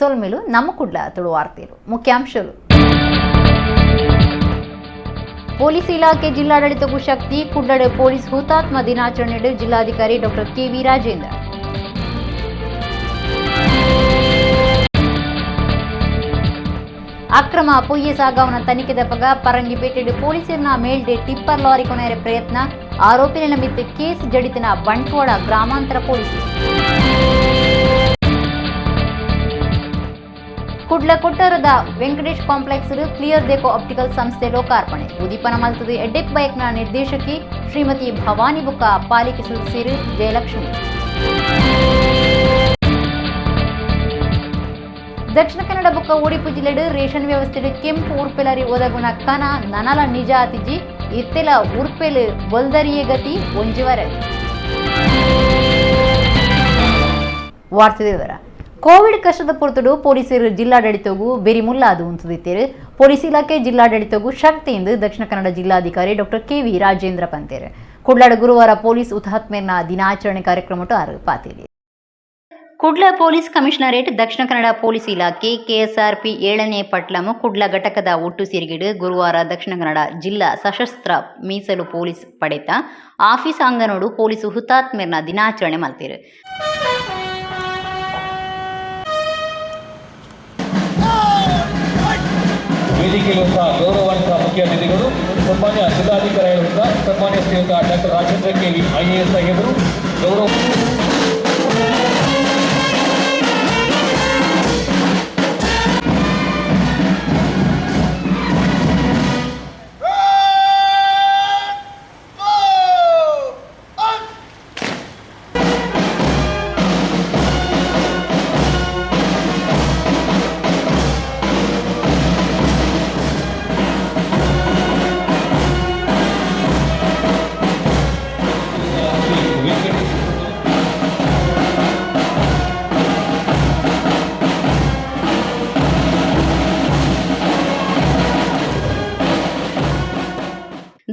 ಸೊಲ್ಮೆಲು ನಮ್ಮ ಕುಡ್ಲ ತುಳುವಾರ್ತೆರು. ಮುಖ್ಯಾಂಶಗಳು: ಪೊಲೀಸ್ ಇಲಾಖೆ ಜಿಲ್ಲಾಡಳಿತಕ್ಕೂ ಶಕ್ತಿ. ಕುಡ್ಲಡೆ ಪೊಲೀಸ್ ಹುತಾತ್ಮ ದಿನಾಚರಣೆ ಜಿಲ್ಲಾಧಿಕಾರಿ ಡಾಕ್ಟರ್ ಕೆವಿ ರಾಜೇಂದ್ರ. ಅಕ್ರಮ ಪೊಯ್ಯೆ ಸಾಗವನ ತನಿಖೆದ ಪಗ ಪರಂಗಿಪೇಟೆ ಪೊಲೀಸರನ್ನ ಮೇಲ್ಡೆ ಟಿಪ್ಪರ್ ಲಾರಿ ಕೊನೆಯ ಪ್ರಯತ್ನ. ಆರೋಪಿನ ಮಿತ್ತ ಕೇಸ್ ಜಡಿತನ ಬಂಟ್ವಾಳ ಗ್ರಾಮಾಂತರ ಪೊಲೀಸರು. ಕುಡ್ಲ ಕೊಟ್ಟಾರದ ವೆಂಕಟೇಶ್ ಕಾಂಪ್ಲೆಕ್ಸ್ ಕ್ಲಿಯರ್ ದೇಕೋ ಆಪ್ಟಿಕಲ್ ಸಂಸ್ಥೆ ಲೋಕಾರ್ಪಣೆ. ಉದೀಪನ ಮಲ್ತದ ಎಡ್ಡೆಕ್ ಬೈಕ್ನ ನಿರ್ದೇಶಕಿ ಶ್ರೀಮತಿ ಭವಾನಿ ಬುಕ್ಕ ಪಾಲಿಕೆ ಸದಸ್ಯರು ಜಯಲಕ್ಷ್ಮಿ. ದಕ್ಷಿಣ ಕನ್ನಡ ಬುಕ್ಕ ಒಡಿಪು ಜಿಲ್ಲೆಡು ರೇಷನ್ ವ್ಯವಸ್ಥೆ ಕೆಂಪು ಉರ್ಪೆಲರಿ ಒದಗುನ ಕನ ನನಲ ನಿಜ ಅತಿಜಿ ಇತ್ತೆಲ ಉರ್ಪೆಲ್ ಬೊಲ್ದರಿಯೇ ಗತಿ ಒಂಜಿವರೆ. ವಾರ್ತೆ ವಿವರ. ಕೋವಿಡ್ ಕಷ್ಟದ ಪೊರ್ತುಡು ಪೊಲೀಸರು ಜಿಲ್ಲಾಡಳಿತಗೂ ಬೆರಿಮುಲ್ಲಾದು ಉಂತುದಿತ್ತೇರು. ಪೊಲೀಸ್ ಇಲಾಖೆ ಜಿಲ್ಲಾಡಳಿತಗೂ ಶಕ್ತಿ ಎಂದು ದಕ್ಷಿಣ ಕನ್ನಡ ಜಿಲ್ಲಾಧಿಕಾರಿ ಡಾಕ್ಟರ್ ಕೆವಿ ರಾಜೇಂದ್ರ ಪಂತೇರು. ಕುಡ್ಲಾಡ ಗುರುವಾರ ಪೊಲೀಸ್ ಹುತಾತ್ಮರ ದಿನಾಚರಣೆ ಕಾರ್ಯಕ್ರಮ ಆರು ಪಾತೇರಿ. Kudla police commissionerate Dakshina Kannada police ಇಲಾಖೆ ಕೆಎಸ್ಆರ್ಪಿ 7ನೇ ಪಟ್ಲಂ ಕುಡ್ಲ ಘಟಕದ ಒಟ್ಟು ಸೇರಿಗಿಡು ಗುರುವಾರ ದಕ್ಷಿಣ ಕನ್ನಡ ಜಿಲ್ಲಾ ಸಶಸ್ತ್ರ ಮೀಸಲು ಪೊಲೀಸ್ ಪಡೆತ ಆಫೀಸ್ ಅಂಗನೋಡು ಪೊಲೀಸ್ ಹುತಾತ್ಮರ ದಿನಾಚರಣೆ ಮಲ್ತೇರು. ವೇದಿಕೆಯಲ್ಲಿರುವಂತಹ ಗೌರವಾನ್ವಿತ ಮುಖ್ಯ ಅತಿಥಿಗಳು ಸನ್ಮಾನ್ಯ ಜಿಲ್ಲಾಧಿಕಾರಿಗಳಿಂದ ಸನ್ಮಾನ್ಯ ಶ್ರೀಯುತ ಡಾಕ್ಟರ್ ರಾಜೇಂದ್ರ ಕೆವಿ ಐಎಎಸ್ ಸಾಹೇಬರು ಗೌರವ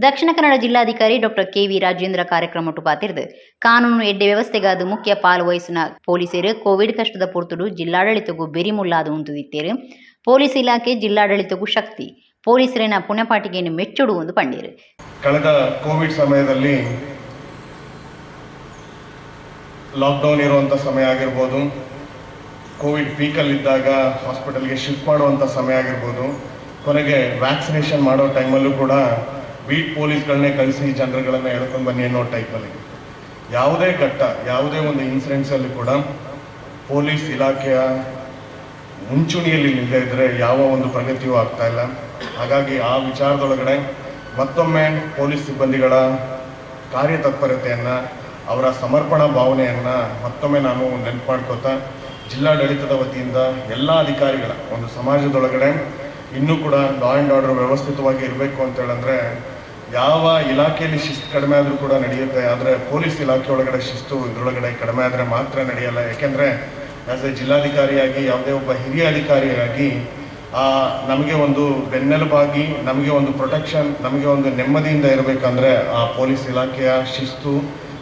ದಕ್ಷಿಣ ಕನ್ನಡ ಜಿಲ್ಲಾಧಿಕಾರಿ ಡಾಕ್ಟರ್ ಕೆವಿ ರಾಜೇಂದ್ರ ಕಾರ್ಯಕ್ರಮ ಪಾತಿರ್ದು ಕಾನೂನು ಎಡ್ಡೆ ವ್ಯವಸ್ಥೆಗಾದ ಮುಖ್ಯ ಪಾಲು ವಹಿಸಿನ ಪೊಲೀಸರು ಕೋವಿಡ್ ಕಷ್ಟದ ಪೊರ್ತುಡು ಜಿಲ್ಲಾಡಳಿತಗೂ ಬೆರಿಮುಲ್ಲಾದ ಉಂತುದಿತ್ತೇರು. ಪೊಲೀಸ್ ಇಲಾಖೆ ಜಿಲ್ಲಾಡಳಿತಗೂ ಶಕ್ತಿ. ಪೊಲೀಸರಿನ ಪುಣಪಾಟಿಗೆಯನ್ನು ಮೆಚ್ಚುಡು ಒಂದು ಪಂಡೀರು. ಕಳೆದ ಕೋವಿಡ್ ಸಮಯದಲ್ಲಿ ಲಾಕ್ಡೌನ್ ಇರುವಂಥ ಸಮಯ ಆಗಿರ್ಬೋದು, ಕೋವಿಡ್ ಪೀಕಲ್ಲಿದ್ದಾಗ ಹಾಸ್ಪಿಟಲ್ಗೆ ಶಿಫ್ಟ್ ಮಾಡುವಂಥ ಸಮಯ ಆಗಿರ್ಬೋದು, ಕೊನೆಗೆ ವ್ಯಾಕ್ಸಿನೇಷನ್ ಮಾಡೋ ಟೈಮಲ್ಲೂ ಕೂಡ ಬೀಟ್ ಪೊಲೀಸ್ಗಳನ್ನೇ ಕಳಿಸಿ ಜನರುಗಳನ್ನು ಎಳ್ಕೊಂಡು ಬನ್ನಿ ಅನ್ನೋ ಟೈಪಲ್ಲಿ ಯಾವುದೇ ಘಟ್ಟ ಯಾವುದೇ ಒಂದು ಇನ್ಸಿಡೆಂಟ್ಸಲ್ಲಿ ಕೂಡ ಪೊಲೀಸ್ ಇಲಾಖೆಯ ಮುಂಚೂಣಿಯಲ್ಲಿ ನಿಲ್ಲದೇ ಇದ್ದರೆ ಯಾವ ಒಂದು ಪ್ರಗತಿಯೂ ಆಗ್ತಾಯಿಲ್ಲ. ಹಾಗಾಗಿ ಆ ವಿಚಾರದೊಳಗಡೆ ಮತ್ತೊಮ್ಮೆ ಪೊಲೀಸ್ ಸಿಬ್ಬಂದಿಗಳ ಕಾರ್ಯತತ್ಪರತೆಯನ್ನು, ಅವರ ಸಮರ್ಪಣಾ ಭಾವನೆಯನ್ನು ಮತ್ತೊಮ್ಮೆ ನಾನು ನೆನಪು ಮಾಡ್ಕೋತಾ ಜಿಲ್ಲಾಡಳಿತದ ವತಿಯಿಂದ ಎಲ್ಲ ಅಧಿಕಾರಿಗಳ ಒಂದು ಸಮಾಜದೊಳಗಡೆ ಇನ್ನೂ ಕೂಡ ಲಾ ಆ್ಯಂಡ್ ಆರ್ಡರ್ ವ್ಯವಸ್ಥಿತವಾಗಿ ಇರಬೇಕು ಅಂತೇಳಂದರೆ ಯಾವ ಇಲಾಖೆಯಲ್ಲಿ ಶಿಸ್ತು ಕಡಿಮೆ ಆದರೂ ಕೂಡ ನಡೆಯುತ್ತೆ, ಆದರೆ ಪೊಲೀಸ್ ಇಲಾಖೆ ಒಳಗಡೆ ಶಿಸ್ತು ಇದರೊಳಗಡೆ ಕಡಿಮೆ ಆದರೆ ಮಾತ್ರ ನಡೆಯಲ್ಲ. ಯಾಕೆಂದರೆ ಆ್ಯಸ್ ಎ ಜಿಲ್ಲಾಧಿಕಾರಿಯಾಗಿ ಯಾವುದೇ ಒಬ್ಬ ಹಿರಿಯ ಅಧಿಕಾರಿಯಾಗಿ ನಮಗೆ ಒಂದು ಬೆನ್ನೆಲುಬಾಗಿ, ನಮಗೆ ಒಂದು ಪ್ರೊಟೆಕ್ಷನ್, ನಮಗೆ ಒಂದು ನೆಮ್ಮದಿಯಿಂದ ಇರಬೇಕಂದ್ರೆ ಆ ಪೊಲೀಸ್ ಇಲಾಖೆಯ ಶಿಸ್ತು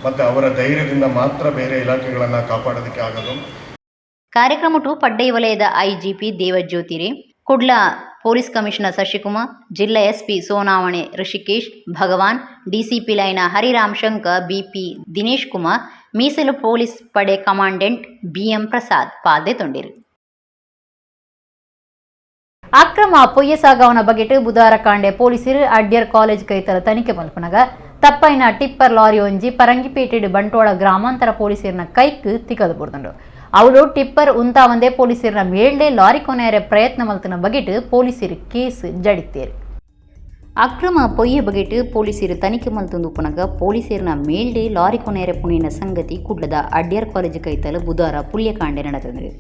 ಮತ್ತು ಅವರ ಧೈರ್ಯದಿಂದ ಮಾತ್ರ ಬೇರೆ ಇಲಾಖೆಗಳನ್ನು ಕಾಪಾಡೋದಕ್ಕೆ ಆಗೋದು. ಕಾರ್ಯಕ್ರಮಟು ಪಡ್ಡೈ ವಲಯದ IGP Devajyothi Ray, Kudla police commissioner Sashikumar, ಜಿಲ್ಲಾ ಎಸ್ಪಿ ಸೋನಾವಣೆ ಋಷಿಕೇಶ್ ಭಗವಾನ್, ಡಿಸಿಪಿ ಲೈನ ಹರಿರಾಮ್ ಶಂಕರ್, ಬಿಪಿ ದಿನೇಶ್ ಕುಮಾರ್, ಮೀಸಲು ಪೊಲೀಸ್ ಪಡೆ ಕಮಾಂಡೆಂಟ್ ಬಿಎಂ ಪ್ರಸಾದ್ ಪಾಲ್ದೆ ತೊಂಡಿರು. ಅಕ್ರಮ ಪೊಯ್ಯೆ ಸಾಗವನ ಬಗೆಟ್ ಬುಧವಾರ ಕಾಂಡೆ ಪೊಲೀಸರು ಅಡ್ಯರ್ ಕಾಲೇಜ್ ಕೈತಲ ತನಿಖೆ ಮಲ್ಪನಗ ತಪ್ಪೈನ ಟಿಪ್ಪರ್ ಲಾರಿ ಒಂಜಿ ಪರಂಗಿಪೇಟೆ ಬಂಟ್ವಾಳ ಗ್ರಾಮಾಂತರ ಪೊಲೀಸರನ್ನ ಕೈಕ್ ತಿಕ್ಕದು ಬುರ್ದುಂಡು. ಅವಳು ಟಿಪ್ಪರ್ ಉಂತಾವಂದೇ ಪೊಲೀಸರ ಮೇಲ್ಡೆ ಲಾರಿ ಕೊನೆಯರ ಪ್ರಯತ್ನ ಮಲ್ತನ ಬಗೆಟ್ ಪೊಲೀಸರು ಕೇಸ್ ಜಡಿತ್ತೇರು. ಅಕ್ರಮ ಪೊಯ್ಯೆ ಬಗೆಟ್ ಪೊಲೀಸರು ತನಿಖೆ ಮಲ್ತೊಂದು ಉಪನಗ ಪೊಲೀಸರನ್ನ ಮೇಲ್ಡೆ ಲಾರಿ ಕೊನೆಯರ ಪುಣೆಯ ಸಂಗತಿ ಕುಡ್ಲದ ಅಡ್ಯರ್ ಕಾಲೇಜ್ ಕೈತಲ ಬುಧವಾರ ಪುಲ್ಯಕಾಂಡೆ ನಡೆತಂದರು.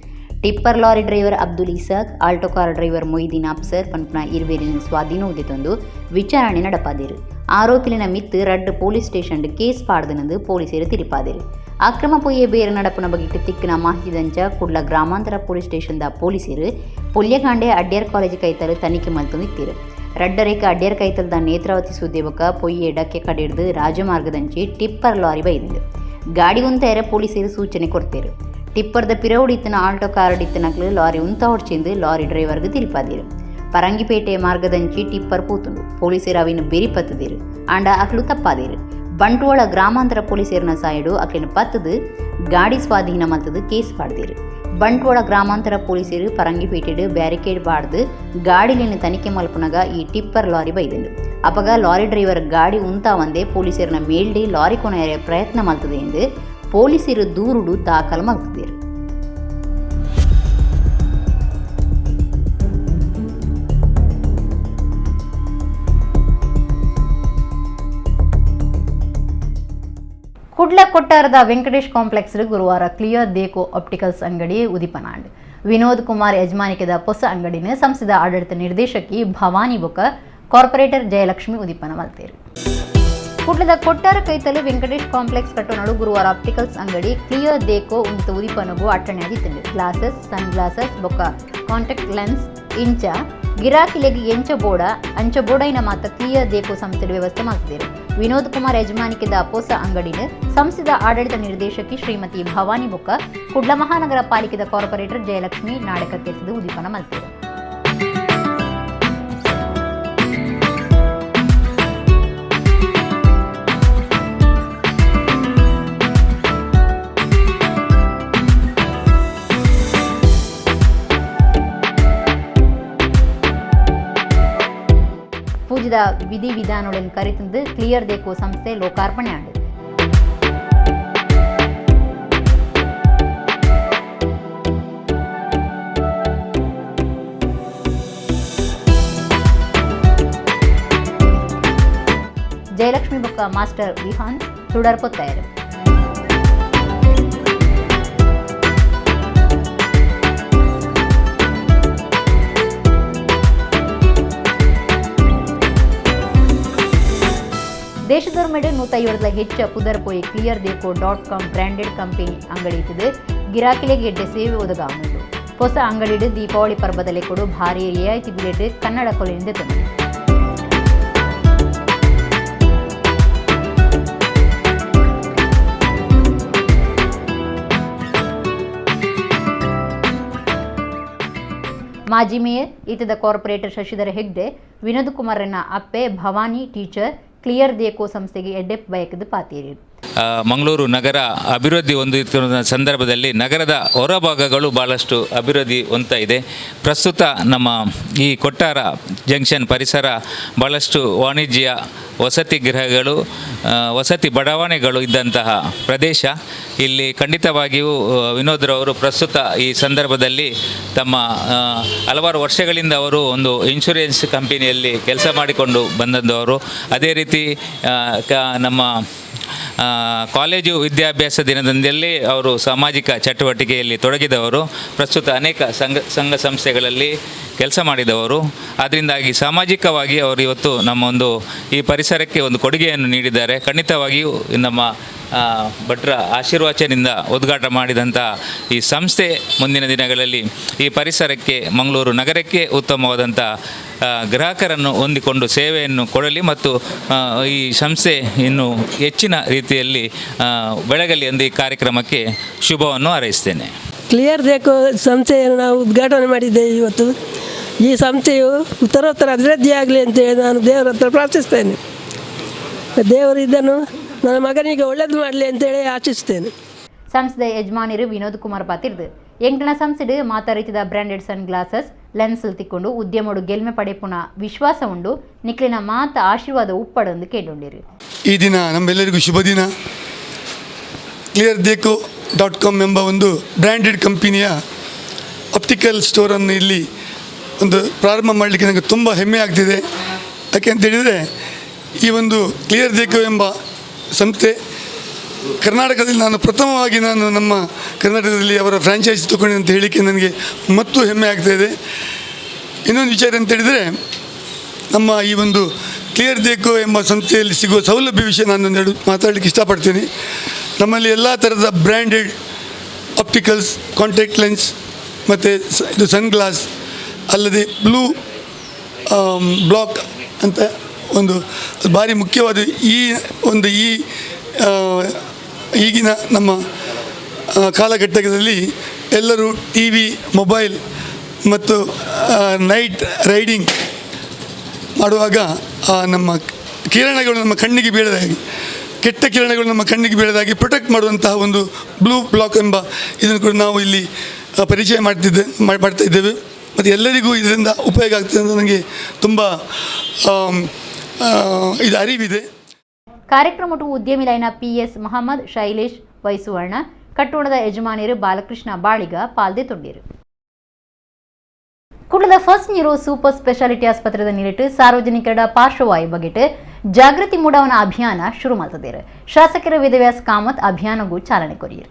Tipper lorry driver Abdul Isaq, Alto car driver Moideen Afsar ಪಂಪ್ನ ಇರುವೇರಿನ ಸ್ವಾಧೀನ ಉದಿತೊಂದು ವಿಚಾರಣೆ நடப்பாದಿರು. ಆರೋಪಿಲಿನ ಮಿತ್ತು ರಡ್ಡು ಪೊಲೀಸ್ ಸ್ಟೇಷನ್ ಕೇಸ್ ಪಾಡ್ದನಂದು ಪೊಲೀಸರು ತಿರಿಪಾದಿರು. ಅಕ್ರಮ ಪೊಯ್ಯೆ ಬೇರೆ நடப்புನ ಬಗೆಟ್ ತಿಕ್ಕಿನ ಮಾಹಿತಿದಂಚ ಕುಡ್ಲ ಗ್ರಾಮಾಂತರ ಪೊಲೀಸ್ ಸ್ಟೇಷನ್ದ ಪೊಲೀಸರು ಪುಲ್ಯಕಾಂಡೆ ಅಡ್ಯರ್ ಕಾಲೇಜ್ ಕೈತಲು ತನಿಖೆ ಮಲ್ತೊಂದಿತ್ತೀರು. ರಡ್ಡರೇಕ ಅಡ್ಯರ್ ಕೈತಲ್ದ ನೇತ್ರಾವತಿ ಸುದ್ದೇಬಕ ಪೊಯ್ಯೆ ಡಕ್ಕೆ ಕಡಿಡ್ದು ರಾಜಮಾರ್ಗದಂಚಿ ಟಿಪ್ಪರ್ ಲಾರಿ ಬೈದಂಡು ಗಾಡಿ ಉಂತಾರ ಪೊಲೀಸರು ಸೂಚನೆ ಕೊಡ್ತೇರು. ಟಿಪ್ಪರ್ದ ಪಿರವುಡಿತ್ತಿನ ಆಲ್ಟೋ ಕಾರ್ ಲಾರಿ ಉಂತ ಹೊಡ್ಚಿಂದು ಲಾರಿ ಡ್ರೈವರ್ಗೆ ತಿರುಪಾದಿರು. ಪರಂಗಿಪೇಟೆ ಮಾರ್ಗದಂಚಿ ಟಿಪ್ಪರ್ ಪೂತುಂಡು. ಪೊಲೀಸರು ಅವಿನ ಬೆರಿ ಪತ್ತದಿರು, ಆಂಡ ಅಕ್ಲು ತಪ್ಪಾದಿರು. ಬಂಟ್ವಾಳ ಗ್ರಾಮಾಂತರ ಪೊಲೀಸರನ ಸಾಯಿಡು ಅಕ್ಲಿನ ಪತ್ತದು ಗಾಡಿ ಸ್ವಾಧೀನ ಮಲ್ತದು ಕೇಸ್ ಪಾಡ್ದಿರು. ಬಂಟ್ವಾಳ ಗ್ರಾಮಾಂತರ ಪೊಲೀಸರು ಪರಂಗಿಪೇಟೆಡು ಬ್ಯಾರಿಕೇಡ್ ಬಾಡ್ದು ಗಾಡಿಲಿನ ತನಿಖೆ ಮಲ್ಪುನಗ ಈ ಟಿಪ್ಪರ್ ಲಾರಿ ಬೈದಂಡು. ಅಪಗ ಲಾರಿ ಡ್ರೈವರ್ ಗಾಡಿ ಉಂತಾವಂದೇ ಪೊಲೀಸರನ ಮೇಲ್ಡಿ ಲಾರಿ ಕೊನೆಯ ಪ್ರಯತ್ನ ಮಲ್ತದೆ ಎಂದು ಪೊಲೀಸರು ದೂರುಡು ದಾಖಲು ಮಲ್ತದಿರು. ಕುಡ್ಲ ಕೊಟ್ಟಾರದ ವೆಂಕಟೇಶ್ ಕಾಂಪ್ಲೆಕ್ಸ್ ಗುರುವಾರ ಕ್ಲಿಯರ್ ದೇಕೋ ಆಪ್ಟಿಕಲ್ಸ್ ಅಂಗಡಿ ಉದಿಪನಾಂಡ್. ವಿನೋದ್ ಕುಮಾರ್ ಯಜಮಾನಿಕೆದ ಹೊಸ ಅಂಗಡಿನ ಸಂಸ್ಥೆದ ಆಡಳಿತ ನಿರ್ದೇಶಕಿ ಭವಾನಿ ಬೊಕ ಕಾರ್ಪೊರೇಟರ್ ಜಯಲಕ್ಷ್ಮಿ ಉದಿಪನ ಮಲ್ತೇರು. ಕುಡ್ಲದ ಕೊಟ್ಟಾರ ಕೈತಲು ವೆಂಕಟೇಶ್ ಕಾಂಪ್ಲೆಕ್ಸ್ ಕಟ್ಟೋನಡು ಗುರುವಾರ ಆಪ್ಟಿಕಲ್ಸ್ ಅಂಗಡಿ ಕ್ಲಿಯರ್ ದೇಕೋ ಉಂತ ಉದಿಪನಗು ಅಟ್ಟಣೆಯಾದಿತ್ತಂಡು. ಗ್ಲಾಸಸ್, ಸನ್ ಗ್ಲಾಸಸ್ ಬೊಕ ಕಾಂಟ್ಯಾಕ್ಟ್ ಲೆನ್ಸ್ ಇಂಚ ಗಿರಾಕಿಲೆಗ್ ಎಂಚ ಬೋಡ ಅಂಚ ಬೋಡೈನ ಮಾತ ಕ್ಲಿಯರ್ ದೇಕೋ ಸಂಸ್ಥೆ ವ್ಯವಸ್ಥೆ ಮಾಡ್ತಿದ್ದಾರೆ. ವಿನೋದ್ ಕುಮಾರ್ ಯಜಮಾನಿಕೆದ ಪೊಸ ಅಂಗಡಿನ ಸಂಸ್ಥೆದ ಆಡಳಿತ ನಿರ್ದೇಶಕಿ ಶ್ರೀಮತಿ ಭವಾನಿ ಬೊಕ್ಕ ಕುಡ್ಲ ಮಹಾನಗರ ಪಾಲಿಕೆದ ಕಾರ್ಪೊರೇಟರ್ ಜಯಲಕ್ಷ್ಮಿ ನಾಡಕ ತೀರ್ಸಿದ ಉದ್ದೀಪನ ಮಲ್ತೇರು. ಪೂಜೆದ ವಿಧಿ ವಿಧಾನಗಳನ್ನು ಕರೆತಂದು ಕ್ಲಿಯರ್ ದೇಕೋ ಸಂಸ್ಥೆ ಲೋಕಾರ್ಪಣೆ ಆಂಡು. ಜಯಲಕ್ಷ್ಮಿ ಬೊಕ್ಕ ಮಾಸ್ಟರ್ ವಿಹಾನ್ ತುಡರ್ ಪೊತ್ತಾಯರು. ದೇಶದೊರ್ಮೆಡೆ 150 ಹೆಚ್ಚು ಪುದರ್ ಪೋಯಿ clear Dekho .com branded company ಅಂಗಡಿ ಇತ್ತಿದೆ. ಗಿರಾಕಿಲೆಗೆ ಎಡ್ಡೆ ಸೇವೆ ಒದಗಾವುಂಡು. ಹೊಸ ಅಂಗಡಿಡು ದೀಪಾವಳಿ ಪರ್ಬದಲ್ಲಿ ಕೊಡು ಭಾರಿ ರಿಯಾಯಿತಿ ಬಿಲೆಟ್ ಕನ್ನಡ ಕೊಲೆಯಿಂದ ತಂದೆ. ಮಾಜಿ ಮೇಯರ್ ಈತದ ಕಾರ್ಪೊರೇಟರ್ ಶಶಿಧರ ಹೆಗ್ಡೆ ವಿನೋದ್ ಕುಮಾರ್ನ ಅಪ್ಪೆ ಭವಾನಿ ಟೀಚರ್ ಕ್ಲಿಯರ್ ದೇಕೋ ಸಂಸ್ಥೆಗೆ ಎಡ್ಡೆ ಬಯಕದ ಪಾತೀರಿ. ಮಂಗಳೂರು ನಗರ ಅಭಿವೃದ್ಧಿ ಹೊಂದುತ್ತಿರುವ ಸಂದರ್ಭದಲ್ಲಿ ನಗರದ ಹೊರಭಾಗಗಳು ಭಾಳಷ್ಟು ಅಭಿವೃದ್ಧಿ ಹೊಂದ್ತಾ ಇದೆ. ಪ್ರಸ್ತುತ ನಮ್ಮ ಈ ಕೊಟ್ಟಾರ ಜಂಕ್ಷನ್ ಪರಿಸರ ಭಾಳಷ್ಟು ವಾಣಿಜ್ಯ ವಸತಿ ಗೃಹಗಳು, ವಸತಿ ಬಡಾವಣೆಗಳು ಇದ್ದಂತಹ ಪ್ರದೇಶ. ಇಲ್ಲಿ ಖಂಡಿತವಾಗಿಯೂ ವಿನೋದ್ರವರು ಪ್ರಸ್ತುತ ಈ ಸಂದರ್ಭದಲ್ಲಿ ತಮ್ಮ ಹಲವಾರು ವರ್ಷಗಳಿಂದ ಅವರು ಒಂದು ಇನ್ಶೂರೆನ್ಸ್ ಕಂಪನಿಯಲ್ಲಿ ಕೆಲಸ ಮಾಡಿಕೊಂಡು ಬಂದವರು. ಅದೇ ರೀತಿ ನಮ್ಮ ಕಾಲೇಜು ವಿದ್ಯಾಭ್ಯಾಸ ದಿನದಿಂದಲೇ ಅವರು ಸಾಮಾಜಿಕ ಚಟುವಟಿಕೆಯಲ್ಲಿ ತೊಡಗಿದವರು. ಪ್ರಸ್ತುತ ಅನೇಕ ಸಂಘ ಸಂಸ್ಥೆಗಳಲ್ಲಿ ಕೆಲಸ ಮಾಡಿದವರು. ಆದ್ದರಿಂದಾಗಿ ಸಾಮಾಜಿಕವಾಗಿ ಅವರು ಇವತ್ತು ನಮ್ಮ ಒಂದು ಈ ಪರಿಸರಕ್ಕೆ ಒಂದು ಕೊಡುಗೆಯನ್ನು ನೀಡಿದ್ದಾರೆ. ಖಂಡಿತವಾಗಿಯೂ ನಮ್ಮ ಭಟ್ರ ಆಶೀರ್ವಚನದಿಂದ ಉದ್ಘಾಟನೆ ಮಾಡಿದಂಥ ಈ ಸಂಸ್ಥೆ ಮುಂದಿನ ದಿನಗಳಲ್ಲಿ ಈ ಪರಿಸರಕ್ಕೆ, ಮಂಗಳೂರು ನಗರಕ್ಕೆ ಉತ್ತಮವಾದಂಥ ಗ್ರಾಹಕರನ್ನು ಹೊಂದಿಕೊಂಡು ಸೇವೆಯನ್ನು ಕೊಡಲಿ ಮತ್ತು ಈ ಸಂಸ್ಥೆ ಇನ್ನೂ ಹೆಚ್ಚಿನ ರೀತಿಯಲ್ಲಿ ಬೆಳಗಲಿ ಎಂದು ಈ ಕಾರ್ಯಕ್ರಮಕ್ಕೆ ಶುಭವನ್ನು ಹಾರೈಸ್ತೇನೆ. ಕ್ಲಿಯರ್ ದೇಕೋ ಸಂಸ್ಥೆಯನ್ನು ನಾವು ಉದ್ಘಾಟನೆ ಮಾಡಿದ್ದೇವೆ ಇವತ್ತು. ಈ ಸಂಸ್ಥೆಯು ಉತ್ತರೋತ್ತರ ಅಭಿವೃದ್ಧಿಯಾಗಲಿ ಅಂತೇಳಿ ನಾನು ದೇವರ ಹತ್ರ ಪ್ರಾರ್ಥಿಸ್ತೇನೆ. ದೇವರು ಇದನ್ನು ನನ್ನ ಮಗನಿಗೆ ಒಳ್ಳೇದು ಮಾಡಲಿ ಅಂತೇಳಿ ಆಶಿಸ್ತೇನೆ. ಸಂಸ್ಥೆಯ ಯಜಮಾನರು ವಿನೋದ್ ಕುಮಾರ್ ಪಾತಿರ್ದು ಎಂಕಣ ಸಂಸ್ಥೆಡು ಮಾತಾ ರೀತಿಯ ಬ್ರ್ಯಾಂಡೆಡ್ ಸನ್ ಗ್ಲಾಸಸ್ ಲೆನ್ಸ್ ತಿಕ್ಕೊಂಡು ಉದ್ಯಮಡು ಗೆಲ್ಮೆ ಪಡೆಪುನ ವಿಶ್ವಾಸ ಉಂಡು. ನಿಕ್ಲಿನ ಮಾತ ಆಶೀರ್ವಾದ ಉಪ್ಪಡೊಂದು ಕೇಳುಂಡಿರು. ಈ ದಿನ ನಮ್ಮೆಲ್ಲರಿಗೂ ಶುಭ ದಿನ. ಕ್ಲಿಯರ್ ದೇಕೋ .com ಎಂಬ ಒಂದು ಬ್ರ್ಯಾಂಡೆಡ್ ಕಂಪನಿಯ ಆಪ್ಟಿಕಲ್ ಸ್ಟೋರನ್ನು ಇಲ್ಲಿ ಒಂದು ಪ್ರಾರಂಭ ಮಾಡಲಿಕ್ಕೆ ನನಗೆ ತುಂಬ ಹೆಮ್ಮೆ ಆಗ್ತಿದೆ. ಯಾಕೆ ಅಂತೇಳಿದರೆ ಈ ಒಂದು ಕ್ಲಿಯರ್ ದೇಕೋ ಎಂಬ ಸಂಸ್ಥೆ ಕರ್ನಾಟಕದಲ್ಲಿ ನಾನು ಪ್ರಥಮವಾಗಿ ನಮ್ಮ ಕರ್ನಾಟಕದಲ್ಲಿ ಅವರ ಫ್ರ್ಯಾಂಚೈಸಿ ತಗೊಂಡೆ ಅಂತ ಹೇಳಲಿಕ್ಕೆ ನನಗೆ ಮತ್ತೂ ಹೆಮ್ಮೆ ಆಗ್ತಾಯಿದೆ. ಇನ್ನೊಂದು ವಿಚಾರ ಅಂತೇಳಿದರೆ ನಮ್ಮ ಈ ಒಂದು ಕ್ಲಿಯರ್ ದೇಕೋ ಎಂಬ ಸಂಸ್ಥೆಯಲ್ಲಿ ಸಿಗುವ ಸೌಲಭ್ಯ ವಿಷಯ ನಾನೊಂದೆರಡು ಮಾತಾಡಲಿಕ್ಕೆ ಇಷ್ಟಪಡ್ತೀನಿ. ನಮ್ಮಲ್ಲಿ ಎಲ್ಲ ಥರದ branded opticals, contact lens ಮತ್ತು ಇದು ಸನ್ ಗ್ಲಾಸ್, ಅಲ್ಲದೆ ಬ್ಲೂ ಬ್ಲಾಕ್ ಅಂತ ಒಂದು ಭಾರಿ ಮುಖ್ಯವಾದ ಈ ಒಂದು ಈ ಈಗಿನ ನಮ್ಮ ಕಾಲಘಟ್ಟದಲ್ಲಿ ಎಲ್ಲರೂ T V, mobile ಮತ್ತು ನೈಟ್ ರೈಡಿಂಗ್ ಮಾಡುವಾಗ ನಮ್ಮ ಕಿರಣಗಳು ನಮ್ಮ ಕಣ್ಣಿಗೆ ಬೀಳದಾಗಿ, ಕೆಟ್ಟ ಕಿರಣಗಳು ನಮ್ಮ ಕಣ್ಣಿಗೆ ಬೀಳದಾಗಿ ಪ್ರೊಟೆಕ್ಟ್ ಮಾಡುವಂತಹ ಒಂದು ಬ್ಲೂ ಬ್ಲಾಕ್ ಎಂಬ ಇದನ್ನು ಕೂಡ ನಾವು ಇಲ್ಲಿ ಪರಿಚಯ ಮಾಡ್ತಾ ಇದ್ದೇವೆ. ಮತ್ತು ಎಲ್ಲರಿಗೂ ಇದರಿಂದ ಉಪಯೋಗ ಆಗ್ತದೆ ಅಂತ ನನಗೆ ತುಂಬ ಇದು ಅರಿವಿದೆ. ಕಾರ್ಯಕ್ರಮಟು ಉದ್ಯಮಿಲೈನ ಪಿಎಸ್ ಮೊಹಮ್ಮದ್, ಶೈಲೇಶ್ ವೈಸುವರ್ಣ, ಕಟ್ಟೋಣದ ಯಜಮಾನಿಯರು ಬಾಲಕೃಷ್ಣ ಬಾಳಿಗ ಪಾಲ್ದೆ ತೊಂಡಿರು. ಕುಡ್ಲದ first neuro super speciality ಆಸ್ಪತ್ರೆದ ನಿಲಿಟ್ಟು ಸಾರ್ವಜನಿಕರ ಪಾರ್ಶ್ವವಾಯು ಬಗೆಟ್ ಜಾಗೃತಿ ಮೂಡವನ ಅಭಿಯಾನ ಶುರು ಮಾಡ್ತಿದ್ದಾರೆ. ಶಾಸಕರ ವೇದವ್ಯಾಸ್ ಕಾಮತ್ ಅಭಿಯಾನಗೂ ಚಾಲನೆ ಕೊರಿಯರು.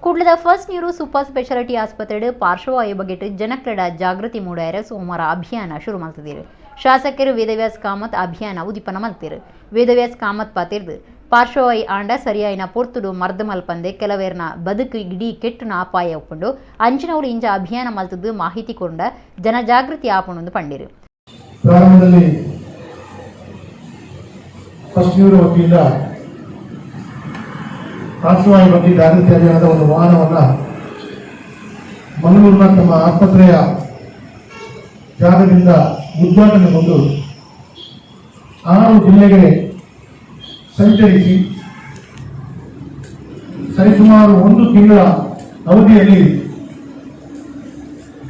ಕುಡ್ಲದ first neuro super speciality ಆಸ್ಪತ್ರೆ ಪಾರ್ಶ್ವವಾಯು ಬಗೆಟ್ ಜನಕ್ಲೆಡ ಜಾಗೃತಿ ಮೂಡಾಯರ ಸೋಮವಾರ ಅಭಿಯಾನ ಶುರು ಮಾಡ್ತಿದ್ದಾರೆ. ಶಾಸಕರು ವೇದವ್ಯಾಸ್ ಕಾಮತ್ ಅಭಿಯಾನ ಉದಿಪನ ಮಲ್ತಿರು. ವೇದವ್ಯಾಸ್ ಕಾಮತ್ ಪಾತಿರ್ದು ಪಾರ್ಶ್ವವಾಯು ಆಂಡ ಸರಿಯಾಯಿನ ಪೊರ್ತುಡು ಮರ್ದ ಮಲ್ಪಂದೆ ಕೆಲವೇರ್ನ ಬದುಕು ಇಡೀ ಕೆಟ್ಟುನ ಅಪಾಯ ಒಪ್ಪುಂಡು. ಅಂಚಿನವರು ಇಂಚ ಅಭಿಯಾನ ಮಲ್ತದ್ದು ಮಾಹಿತಿ ಕೊಂಡ ಜನಜಾಗೃತಿ ಆಪುಂಡು ಪಂಡಿರು. ಪ್ರಾರಂಭದಲ್ಲಿ ಫಸ್ಟ್ ನ್ಯೂರೋ ವತಿಯಿಂದ ಪಾರ್ಶ್ವವಾಯು ಬಗ್ಗೆ ಜಾಗೃತಿ ಅಭಿಯಾನದ ಒಂದು ವಾಹನವನ್ನು ಮಂಗಳೂರಿನ ತಮ್ಮ ಆಸ್ಪತ್ರೆಯ ಜಾಗದಿಂದ ಉದ್ಘಾಟನೆಗೊಂಡು 6 ಜಿಲ್ಲೆಗೆ ಸಂಚರಿಸಿ ಸರಿಸುಮಾರು 1 ತಿಂಗಳ ಅವಧಿಯಲ್ಲಿ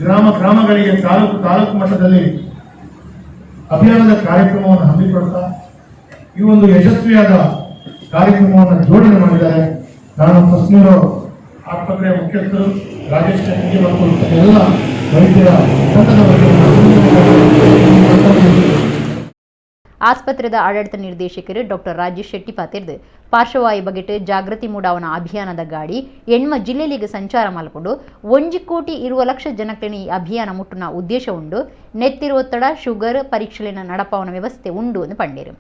ಗ್ರಾಮ ಗ್ರಾಮಗಳಿಗೆ, ತಾಲೂಕು ತಾಲೂಕು ಮಟ್ಟದಲ್ಲಿ ಅಭಿಯಾನದ ಕಾರ್ಯಕ್ರಮವನ್ನು ಹಮ್ಮಿಕೊಳ್ತಾ ಈ ಒಂದು ಯಶಸ್ವಿಯಾದ ಕಾರ್ಯಕ್ರಮವನ್ನು ಜೋಡಣೆ ಮಾಡಿದ್ದಾರೆ. ನಾನು ಫಸ್ಟ್ ನ್ಯೂರೋ ಆಸ್ಪತ್ರೆಯ ಮುಖ್ಯಸ್ಥರು ರಾಜೇಶ್ ಶೆಟ್ಟಿ ಮತ್ತು ಎಲ್ಲ ವೈದ್ಯರ ತಂಡದವರಿಗೆ ಆಸ್ಪತ್ರೆದ ಆಡಳಿತ ನಿರ್ದೇಶಕರು ಡಾಕ್ಟರ್ ರಾಜೇಶ್ ಶೆಟ್ಟಿ ಪಾತಿರ್ದು ಪಾರ್ಶ್ವವಾಯು ಬಗೆಟ್ ಜಾಗೃತಿ ಮೂಡಾವನ ಅಭಿಯಾನದ ಗಾಡಿ ಎಣ್ಮ ಜಿಲ್ಲೆಲಿಗೆ ಸಂಚಾರ ಮಾಡಿಕೊಂಡು 1 ಕೋಟಿ 20 ಲಕ್ಷ ಜನಕ್ಕೆ ಈ ಅಭಿಯಾನ ಮುಟ್ಟುನ ಉದ್ದೇಶ ಉಂಡು. ನೆತ್ತಿರುವ ಒತ್ತಡ, ಶುಗರ್ ಪರೀಕ್ಷೆಲಿನ ನಡಪಾವನ ವ್ಯವಸ್ಥೆ ಉಂಡು ಎಂದು ಪಂಡೇರು.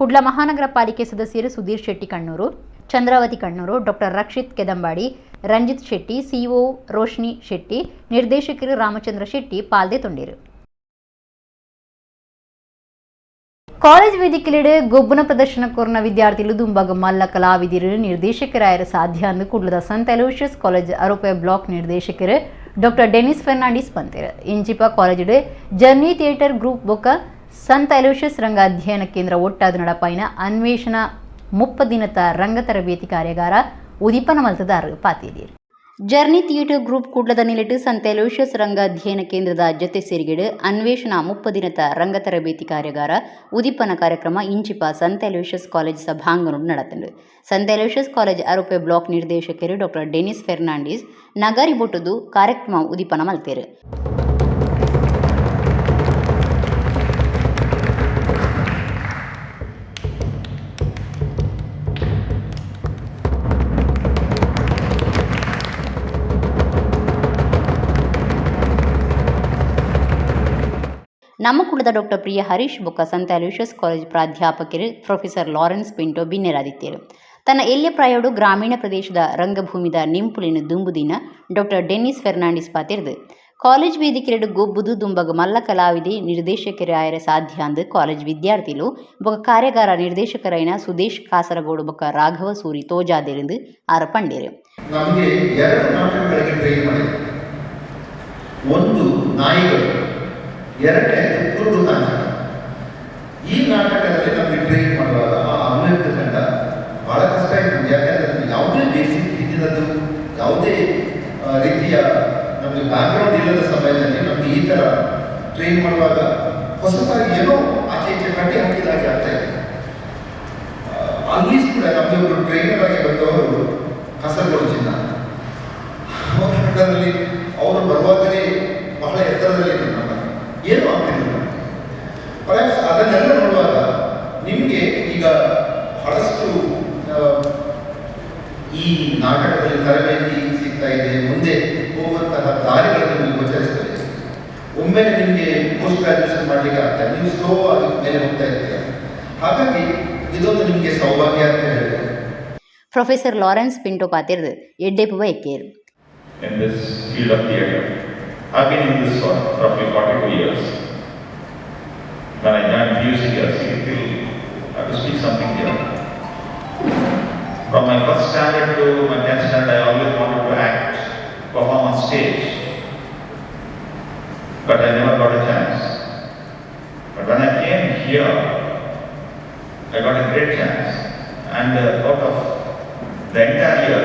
ಕುಡ್ಲ ಮಹಾನಗರ ಪಾಲಿಕೆ ಸದಸ್ಯರು ಸುಧೀರ್ ಶೆಟ್ಟಿ ಕಣ್ಣೂರು, ಚಂದ್ರಾವತಿ ಕಣ್ಣೂರು, ಡಾಕ್ಟರ್ ರಕ್ಷಿತ್ ಕೆದಂಬಾಡಿ, ರಂಜಿತ್ ಶೆಟ್ಟಿ, ಸಿಒ ರೋಶ್ನಿ ಶೆಟ್ಟಿ, ನಿರ್ದೇಶಕರು ರಾಮಚಂದ್ರ ಶೆಟ್ಟಿ ಪಾಲ್ದೆ ತೊಂಡಿರು. ಕಾಲೇಜ್ ವೇದಿಕೆಲಿಡು ಗೊಬ್ಬನ ಪ್ರದರ್ಶನ ಕೋರ್ನ ವಿದ್ಯಾರ್ಥಿಗಳು ದುಂಬಾಗ ಮಲ್ಲ ಕಲಾವಿದರು ನಿರ್ದೇಶಕರಾಯರ ಸಾಧ್ಯ ಅಂದು ಕುಡ್ಲದ ಸಂತ ಅಲೋಷಿಯಸ್ ಕಾಲೇಜ್ ಆರೋಪೆ ಬ್ಲಾಕ್ ನಿರ್ದೇಶಕರು ಡಾಕ್ಟರ್ ಡೆನಿಸ್ ಫೆರ್ನಾಂಡಿಸ್ ಪಂತೇರು. ಇಂಚಿಪ ಕಾಲೇಜಿಡು journey theatre group ಬೊಕ್ಕ ಸಂತ ಅಲೋಷಿಯಸ್ ರಂಗ ಅಧ್ಯಯನ ಕೇಂದ್ರ ಒಟ್ಟಾದ ನಡಪಾಯಿನ ಅನ್ವೇಷಣಾ 30 ದಿನದ ರಂಗ ತರಬೇತಿ ಕಾರ್ಯಾಗಾರ ಉದೀಪನ ಮಲ್ತದಾರು ಪಾತಿದೀರು. Journey theatre group ಕುಡ್ಲದ ನಿಲಿಟ್ಟು ಸಂತ ಅಲೋಷಿಯಸ್ ರಂಗ ಅಧ್ಯಯನ ಕೇಂದ್ರದ ಜೊತೆ ಸೇರಿಗೆಡು ಅನ್ವೇಷಣಾ 30 ದಿನದ ರಂಗ ತರಬೇತಿ ಕಾರ್ಯಾಗಾರ ಉದೀಪನ ಕಾರ್ಯಕ್ರಮ ಇಂಚಿಪ ಸಂತ ಅಲೋಷಿಯಸ್ ಕಾಲೇಜ್ ಸಭಾಂಗಣ ನಡೆತಂಡು. ಸಂತ ಅಲೋಷಿಯಸ್ ಕಾಲೇಜ್ ಆರೋಪೆ ಬ್ಲಾಕ್ ನಿರ್ದೇಶಕರು ಡಾಕ್ಟರ್ ಡೆನಿಸ್ ಫೆರ್ನಾಂಡಿಸ್ ನಗರಿ ಬೊಟ್ಟುದು ಕಾರ್ಯಕ್ರಮ ಉದೀಪನ ಮಲ್ತೇರು. ನಮ್ಮ ಕುಲದ ಡಾಕ್ಟರ್ ಪ್ರಿಯ ಹರೀಶ್ ಬೊಕ್ಕ ಸಂತ ಅಲೋಷಿಯಸ್ ಕಾಲೇಜ್ ಪ್ರಾಧ್ಯಾಪಕರು ಪ್ರೊಫೆಸರ್ ಲಾರೆನ್ಸ್ ಪಿಂಟೋ ಬಿನ್ನೆರಾದಿತ್ಯರು. ತನ್ನ ಎಲ್ಯ ಪ್ರಾಯೋಡು ಗ್ರಾಮೀಣ ಪ್ರದೇಶದ ರಂಗಭೂಮಿದ ನಿಂಪುಲಿನ ದುಂಬುದಿನ ಡಾಕ್ಟರ್ ಡೆನ್ನಿಸ್ ಫೆರ್ನಾಂಡಿಸ್ ಪಾತಿರ್ದು ಕಾಲೇಜ್ ವೇದಿಕೆರಡು ಗೊಬ್ಬುದು ದುಂಬಗ ಮಲ್ಲ ಕಲಾವಿದೆ ನಿರ್ದೇಶಕರ ಆಯರ ಸಾಧ್ಯ ಅಂದು ಕಾಲೇಜ್ ವಿದ್ಯಾರ್ಥಿಲು ಬೊಕ್ಕ ಕಾರ್ಯಾಗಾರ ನಿರ್ದೇಶಕರೈನ ಸುದೇಶ್ ಕಾಸರಗೋಡು ಬೊಕ್ಕ ರಾಘವ ಸೂರಿ ತೋಜಾದಿருந்து ಆರ ಪಂಡೇರು. ನಮಗೆ 2 ನಾಟಕಗಳಿಗೆ ಟ್ರೈನ್ ಮಾಡಿದ್ರು. ಒಂದು ನಾಯಿಗಳು, ಎರಡನೇದು ಕುರುಡು ನಾಟಕ. ಈ ನಾಟಕದಲ್ಲಿ ನಮಗೆ ಟ್ರೈನ್ ಮಾಡುವಾಗ ಆ ಅಭಿವ್ಯಕ್ತಿ ತಂಡ ಬಹಳ ಕಷ್ಟ ಆಯಿತು. ಯಾಕಂದರೆ ನಮಗೆ ಯಾವುದೇ ಬೇಸಿಕ್ ಹಿಂದಿನದ್ದು ಯಾವುದೇ ರೀತಿಯ ನಮಗೆ ಬ್ಯಾಕ್ಗ್ರೌಂಡ್ ಇಲ್ಲದ ಸಮಯದಲ್ಲಿ ನಮಗೆ ಈ ಥರ ಟ್ರೈನ್ ಮಾಡುವಾಗ ಹೊಸತಾಗಿ ಏನೋ ಆಚೆ ಈಚೆ ಕಟ್ಟಿ ಹಾಕಿದ ಹಾಗೆ ಆಗ್ತಾ ಇದೆ. ಅಲ್ಲಿ ಕೂಡ ನಮಗೆ ಒಬ್ಬರು ಟ್ರೈನರ್ ಆಗಿ ಬಂದವರು ಕಾಸರಗೋಡು ಚಿನ್ನ. ಅವರ ಅವರು ಬರುವಾಗಲೇ ಬಹಳ ಎತ್ತರದಲ್ಲಿ ಇದ್ರು, ನಮ್ಮ ಏನೂ ಆಗ್ತಿರಲಿಲ್ಲ. ಪರ್ಹ್ಯಾಪ್ಸ್ ಅದನ್ನೆಲ್ಲ ನೋಡುವಾಗ ನಿಮಗೆ ಈಗ ಬಹಳಷ್ಟು ಈ ನಾಟಕದಲ್ಲಿ ತರಬೇತಿ ಸಿಗ್ತಾ ಇದೆ, ಮುಂದೆ ಹೋಗುವಂತಹ ದಾರಿಗಳು ನಿಮಗೆ ಗೋಚರಿಸ್ತದೆ. ಒಮ್ಮೆಲೆ ನಿಮಗೆ ಪೋಸ್ಟ್ ಗ್ರಾಜುಯೇಷನ್ ಮಾಡಲಿಕ್ಕೆ ಆಗ್ತದೆ, ನೀವು ಸ್ಲೋ ಆಗಿ ಮೇಲೆ ಹೋಗ್ತಾ ಇರ್ತೀರ. ಹಾಗಾಗಿ ಇದೊಂದು ನಿಮಗೆ ಸೌಭಾಗ್ಯ ಅಂತ ಹೇಳಿದೆ. ಪ್ರೊಫೆಸರ್ ಲಾರೆನ್ಸ್ ಪಿಂಟೋ ಪಾತಿರ್ದು ಎಡ್ಡೆಪುವ ಎಕ್ಕೇರು. In this field of theatre. I've been in this for roughly 42 years. When I joined PUC, I have to speak something here. From my first standard to my 10th standard, I always wanted to perform on stage, but I never got a chance. But when I came here, I got a great chance, and out of the entire year,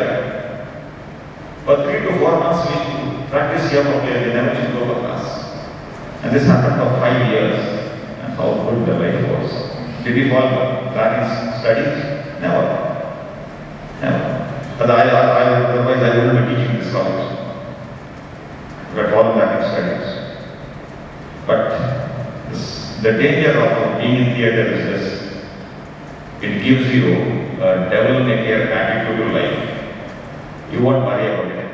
for 3 to 4 months we used to practice here for play, we never used to go for class. And this happened for 5 years, and how good the life was. Did we fall back in studies? Never. Never. But otherwise I wouldn't be teaching this college. If I fall back in studies. But the danger of being in theatre is this. It gives you a devil-may-care attitude to life. You won't worry about anything.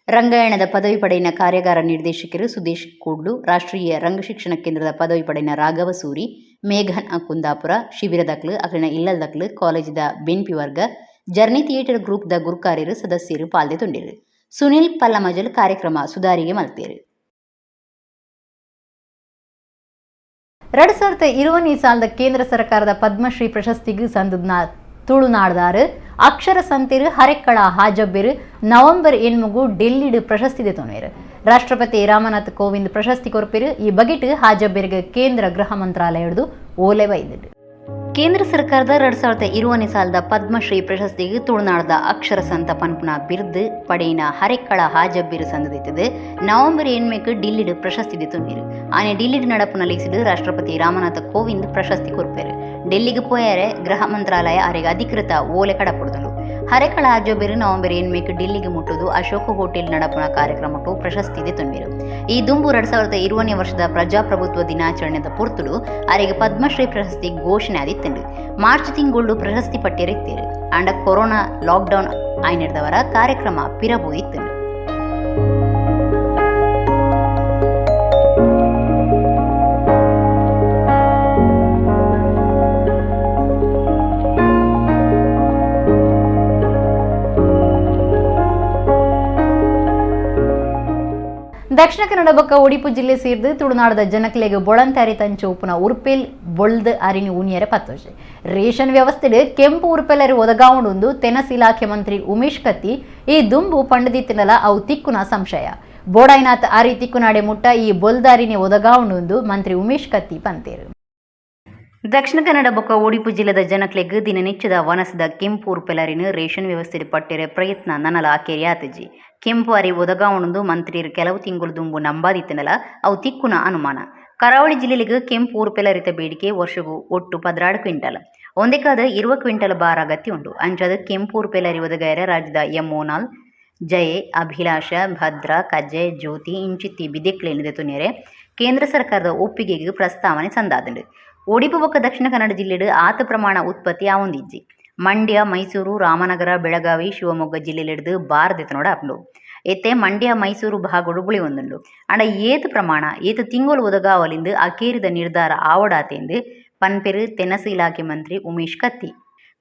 ರಂಗಾಯಣದ ಪದವಿ ಪಡೆಯಿನ ಕಾರ್ಯಾಗಾರ ನಿರ್ದೇಶಕರು ಸುದೇಶ್ ಕೂಡ್ಲು, ರಾಷ್ಟ್ರೀಯ ರಂಗಶಿಕ್ಷಣ ಕೇಂದ್ರದ ಪದವಿ ಪಡೆಯಿನ ರಾಘವ ಸೂರಿ, ಮೇಘನ್ ಕುಂದಾಪುರ, ಶಿಬಿರದಕ್ಲು, ಅಕಲಿನ ಇಲ್ಲದಕ್ಲು, ಕಾಲೇಜಿದ ಬೆನ್ಪಿ ವರ್ಗ, journey theatre group the ಗುರುಕಾರ್ಯರು ಸದಸ್ಯರು ಪಾಲ್ದೆ ತೊಂಡಿರು. ಸುನಿಲ್ ಪಲ್ಲಮಜಲ್ ಕಾರ್ಯಕ್ರಮ ಸುಧಾರಿಗೆ ಮಲ್ತೇರು. 2020 ಸಾಲದ ಕೇಂದ್ರ ಸರ್ಕಾರದ ಪದ್ಮಶ್ರೀ ಪ್ರಶಸ್ತಿಗೆ ಸಂದದ್ನ ತುಳುನಾಡ್ದಾರು ಅಕ್ಷರ ಸಂತಿರು ಹರೆಕ್ಕಳ ಹಾಜಬ್ಬಿರು ನವೆಂಬರ್ 8 ಡೆಲ್ಲಿಡು ಪ್ರಶಸ್ತಿ ತೊಣೇರು. ರಾಷ್ಟ್ರಪತಿ ರಾಮನಾಥ್ ಕೋವಿಂದ್ ಪ್ರಶಸ್ತಿ ಕೊರ್ಪಿರು. ಈ ಬಗೆಟ್ ಹಾಜಬ್ಬಿರಿಗೆ ಕೇಂದ್ರ ಗೃಹ ಮಂತ್ರಾಲಯದು ಓಲೆ ಬೈದಿಡು. ಕೇಂದ್ರ ಸರ್ಕಾರದ 2020 ಸಾಲದ ಪದ್ಮಶ್ರೀ ಪ್ರಶಸ್ತಿಗೆ ತುಳುನಾಡದ ಅಕ್ಷರ ಸಂತ ಪನ್ಪುನ ಬಿರ್ದು ಪಡೆಯಿನ ಹರೆಕ್ಕಳ ಹಾಜಬ್ಬಿರು ಸಂದದಿತ್ತದು. ನವೆಂಬರ್ 8 ಡಿಲ್ಲಿಡು ಪ್ರಶಸ್ತಿ ತೊಂದಿರು. ಆನೆ ಡಿಲ್ಲಿಡು ನಡಪುನ ಲೇಸಿಡು ರಾಷ್ಟ್ರಪತಿ ರಾಮನಾಥ ಕೋವಿಂದ್ ಪ್ರಶಸ್ತಿ ಕೊರ್ಪೇರು. ಡೆಲ್ಲಿಗೆ ಪೋಯರೆ ಗೃಹ ಮಂತ್ರಾಲಯ ಅರೆಗೆ ಅಧಿಕೃತ ಓಲೆ ಕಡಪುಡ್ದಳು. ಹರೆಕ್ಕಳ ಹಾಜಬ್ಬಿರು ನವೆಂಬರ್ 8 ಡೆಲ್ಲಿಗೆ ಮುಟ್ಟುದು ಅಶೋಕ ಹೋಟೆಲ್ ನಡಪುನ ಕಾರ್ಯಕ್ರಮಟ್ಟು ಪ್ರಶಸ್ತಿ ತೊಂದಿರು. ಈ ದುಂಬು 2020 ವರ್ಷದ ಪ್ರಜಾಪ್ರಭುತ್ವ ದಿನಾಚರಣೆದ ಪೊರ್ತುಡು ಅರೆಗೆ ಪದ್ಮಶ್ರೀ ಪ್ರಶಸ್ತಿ ಘೋಷಣೆ ಆದಿತ್ತಂಡು. ಮಾರ್ಚ್ ತಿಂಗಳು ಪ್ರಶಸ್ತಿ ಪಟ್ಟಿರಿತ್ತೇರು. And corona lockdown ಆಯ್ನಿಡ್ದವರ ಕಾರ್ಯಕ್ರಮ ಪಿರಬೂದಿತ್ತಂಡು. ದಕ್ಷಿಣ ಕನ್ನಡ ಬೊಕ್ಕ ಒಡಿಪು ಜಿಲ್ಲೆ ಸೇರ್ದು ತುಳುನಾಡದ ಜನಕ್ಲೆಗ್ ಬೊಳಂತಾರಿ ತಂಚು ಉಪ್ಪುನ ಉರ್ಪೆಲ್ ಬೊಳ್ದು ಅರಿನಿ ಉನಿಯರೆ ಪತ್ತೋಜೆ. ರೇಷನ್ ವ್ಯವಸ್ಥೆಡ್ ಕೆಂಪು ಉರ್ಪೆಲರಿ ಒದಗಾವುಂಡು ತೆನಸ್ ಇಲಾಖೆ ಮಂತ್ರಿ ಉಮೇಶ್ ಕತ್ತಿ ಈ ದುಂಬು ಪಂಡದಿತ್ತಿನಲ ಅವು ತಿಕ್ಕುನ ಸಂಶಯ. ಬೋಡಾಯ್ನಾಥ್ ಅರಿ ತಿಕ್ಕುನಾಡೆ ಮುಟ್ಟ ಈ ಬೊಲ್ದಾರಿನಿ ಒದಗಾವುಂಡು ಮಂತ್ರಿ ಉಮೇಶ್ ಕತ್ತಿ ಪಂತೇರು. ದಕ್ಷಿಣ ಕನ್ನಡ ಬೊಕ್ಕ ಒಡಿಪು ಜಿಲ್ಲೆದ ಜನಕ್ಲೆಗ್ ದಿನನಿಚ್ಚದ ವನಸದ ಕೆಂಪು ಉರ್ಪೆಲರಿನ ರೇಷನ್ ವ್ಯವಸ್ಥೆ ಪಟ್ಟಿರೆ ಪ್ರಯತ್ನ ನನಲ ಆಕೇರಿ ಆತಜಿ. ಕೆಂಪು ಅರಿ ಒದಗಾವಣದು ಮಂತ್ರಿಯರು ಕೆಲವು ತಿಂಗಳು ದುಂಬು ನಂಬಾದಿತ್ತನಲ ಅವು ತಿಕ್ಕುನ ಅನುಮಾನ. ಕರಾವಳಿ ಜಿಲ್ಲೆಗೆ ಕೆಂಪು ಉರ್ಪೆಲರಿತ ಬೇಡಿಕೆ ವರ್ಷಗೂ ಒಟ್ಟು 16 ಕ್ವಿಂಟಲ್, ಒಂದೇಕಾದ 20 ಕ್ವಿಂಟಲ್ ಬಾರ ಅಗತ್ಯ ಉಂಡು. ಅಂಚಾದ ಕೆಂಪು ಉರ್ಪೆಲರಿ ಒದಗಾಯರ ರಾಜ್ಯದ ಎಮ್ಮೋನಾಲ್, ಜಯೆ, ಅಭಿಲಾಷ, ಭದ್ರ, ಕಜೆ, ಜ್ಯೋತಿ ಇಂಚಿತ್ತಿ ಬಿದೆಕ್ಲೇನಿದೆ ತುನೇರೆ ಕೇಂದ್ರ ಸರ್ಕಾರದ ಒಪ್ಪಿಗೆಗೆ ಪ್ರಸ್ತಾವನೆ ಸಂದಾದಂಡು. ಒಡಿಪು ಬೊಕ್ಕ ದಕ್ಷಿಣ ಕನ್ನಡ ಜಿಲ್ಲೆಡು ಆತ ಪ್ರಮಾಣ ಉತ್ಪತ್ತಿ ಆವೊಂದಿಜ್ಜಿ. ಮಂಡ್ಯ, ಮೈಸೂರು, ರಾಮನಗರ, ಬೆಳಗಾವಿ, ಶಿವಮೊಗ್ಗ ಜಿಲ್ಲೆಲಿಡ್ದು ಬಾರದೆತನೋಡ ಆಪುಂಡು. ಎತ್ತೆ ಮಂಡ್ಯ, ಮೈಸೂರು ಭಾಗಡು ಬುಳಿ ಒಂದುಂಡು. ಅಂಡ ಏತು ಪ್ರಮಾಣ ಏತು ತಿಂಗಳು ಒದಗಾವಲಿಂದು ಅಕೇರಿದ ನಿರ್ಧಾರ ಆವಡಾತೆಂದು ಪನ್ಪೆರು ತೆನಸು ಇಲಾಖೆ ಮಂತ್ರಿ ಉಮೇಶ್ ಕತ್ತಿ.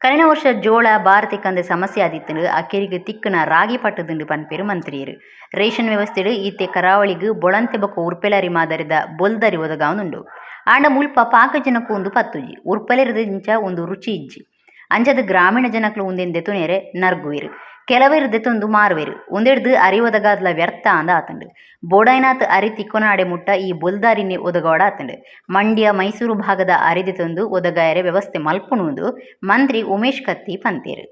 ಕಳೆದ ವರ್ಷ ಜೋಳ ಭಾರತಿ ಕಂದೆ ಸಮಸ್ಯೆ ಆದಿತ್ತಂಡು ಅಕೇರಿಗೆ ತಿಕ್ಕನ ರಾಗಿ ಪಟ್ಟದುಂಡು ಪನ್ಪೆರು ಮಂತ್ರಿಯರು. ರೇಷನ್ ವ್ಯವಸ್ಥೆಡು ಈತೆ ಕರಾವಳಿಗು ಬೊಳಂತೆ ಬೊಕ್ಕ ಉರ್ಪೆಲರಿ ಮಾದರಿದ ಬೊಲ್ದರಿ ಒದಗಾವನುಂಡು. ಆಂಡ ಮುಲ್ಪ ಪಾಕ ಜನಕ್ಕೂ ಒಂದು ಪತ್ತುಜಿ ಉರ್ಪೆಲರಿದ ಒಂದು ರುಚಿ ಇಜ್ಜಿ. ಅಂಚದ ಗ್ರಾಮೀಣ ಜನಕ್ಲು ಒಂದೆಂದೆ ತುನೇರೆ ನರ್ಗುವಿರು, ಕೆಲವೇರು ದೆತ್ತೊಂದು ಮಾರುವೇರು. ಒಂದೆಡ್ದು ಅರಿ ಒದಗಾದ್ಲ ವ್ಯರ್ಥ ಅಂದ ಆತಂಡು. ಬೋಡೈನಾಥ್ ಅರಿ ತಿಕ್ಕೊನಾಡೆ ಮುಟ್ಟ ಈ ಬೊಲ್ದಾರಿನಿ ಒದಗೋಡ ಆತಂಡು. ಮಂಡ್ಯ, ಮೈಸೂರು ಭಾಗದ ಅರಿದೆತ್ತೊಂದು ಒದಗಾಯರೆ ವ್ಯವಸ್ಥೆ ಮಲ್ಪುಣುವುದು ಮಂತ್ರಿ ಉಮೇಶ್ ಕತ್ತಿ ಪಂತೇರು.